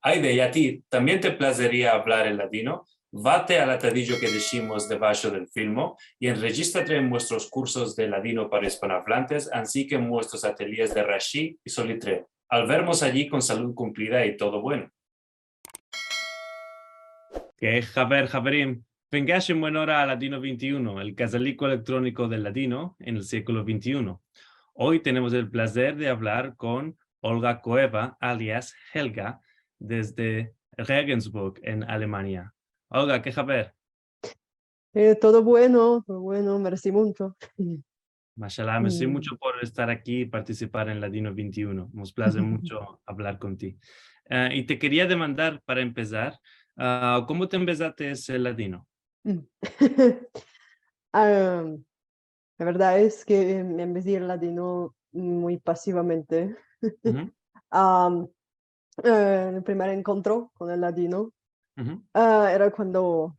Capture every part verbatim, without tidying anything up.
Ayde, i a ti tambien te plazeria avlar el ladino? Vate al atadijo ke deshimos debasho del filmo i enrejistrate en muestros kursos de ladino para ispanoavlantes, ansi ke en muestros atelyes de Rashi i Solitreo. Al vermos ayi kon salud kumplida i todo bueno. Ke haber, haverim. Vengash en buen ora a Ladino vente i uno, el kazaliko elektroniko del ladino en el siglo vente i uno. Oy tenemos el plazer de avlar kon Olga Koeva, alias Helga, desde Regensburg, en Alemania. Olga, ke haber? Eh, todo bueno, todo bueno, mersi muncho. Mashallah, mersi muncho por estar aki i partisipar en Ladino vente i uno. Mos plaze muncho avlar kon ti. Eh, i te keria demandar, para empesar, ah, komo te empesaste el ladino? Mm. Am, la verdad es ke me empesi el ladino muy pasivamente. Am, eh, el primer enkontro kon el ladino, ah, era kuando,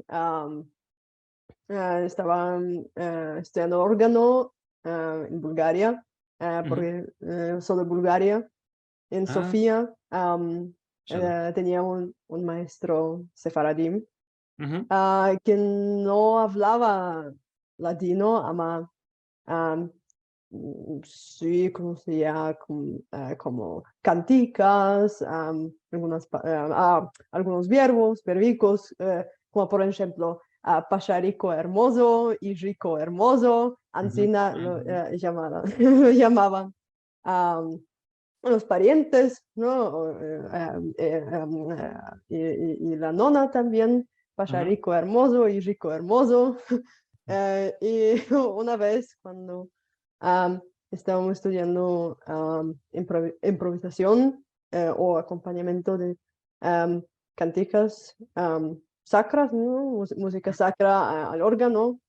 am, eh, estava, eh, estudiando organo, eh, en Bulgaria, eh, porke, eh, so de Bulgaria. En Sofia, am, eh, tenia un, un maestro sefaradi, ah, ke no avlava ladino, ama, am, mm, si konosia kom-, eh, komo kantikas, am, algunas pa-, eh, ah, algunos verbos, verbikos, eh, komo por enshemplo, ah, pashariko ermozo i riko ermozo, ansina lo, eh, yamara-, yamavan, am, los parientes, no? O, eh, am, eh, am, eh, i, i, i la nona tambien, pashariko ermozo i riko ermozo. Eh, i una vez kuando, am, estavamos estudiando, am, improvi-, improvizasion, eh, o akompanyamiento de, am, kantikas, am, sakras, no? Mus-, muzika sakra, a-, al organo,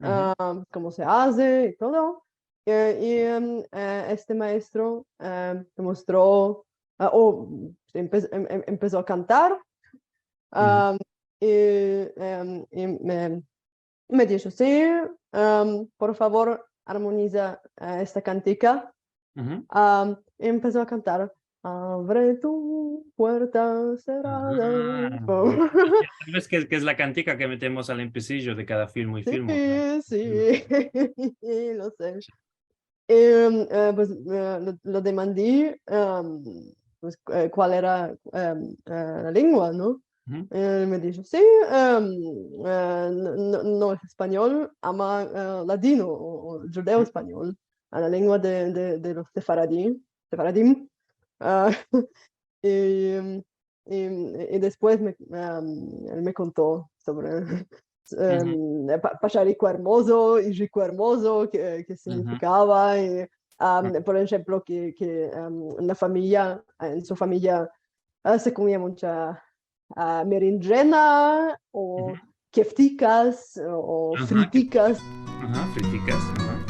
ah, komo se aze i todo. Eh, i, em, eh, este maestro, em, me mostro, ah, o empe-, em, em, empeso a kantar, am, i, em, i me, me disho, si, am, por favor, armoniza, eh, esta kantika. Am, empeso a kantar, "Avre tu puerta serrada". Ah, tal vez ke, ke es la kantika ke metemos al empesijo de kada filmo i filmo, no? Si, si, lo se. Em, eh, pues, eh, lo, lo demandi, em, pues, eh, kual era, em, eh, la lengua, no? Eh, me disho, si, em, eh, no, no, no es espanyol, ama, eh, ladino o, o djudeo-espanyol, a la lengua de, de, de los sefaradi-, sefaradim. Ah, i, i, i despues me, am, el me konto sovre, em, pa-, pashariko ermozo i riko ermozo, ke, ke signifikava, i, am, por enshemplo, ke, ke, am, en la famiya, en su famiya, ah, se komia muncha, ah, merendjena o keftikas o, o fritikas. Aha, fritikas, aha.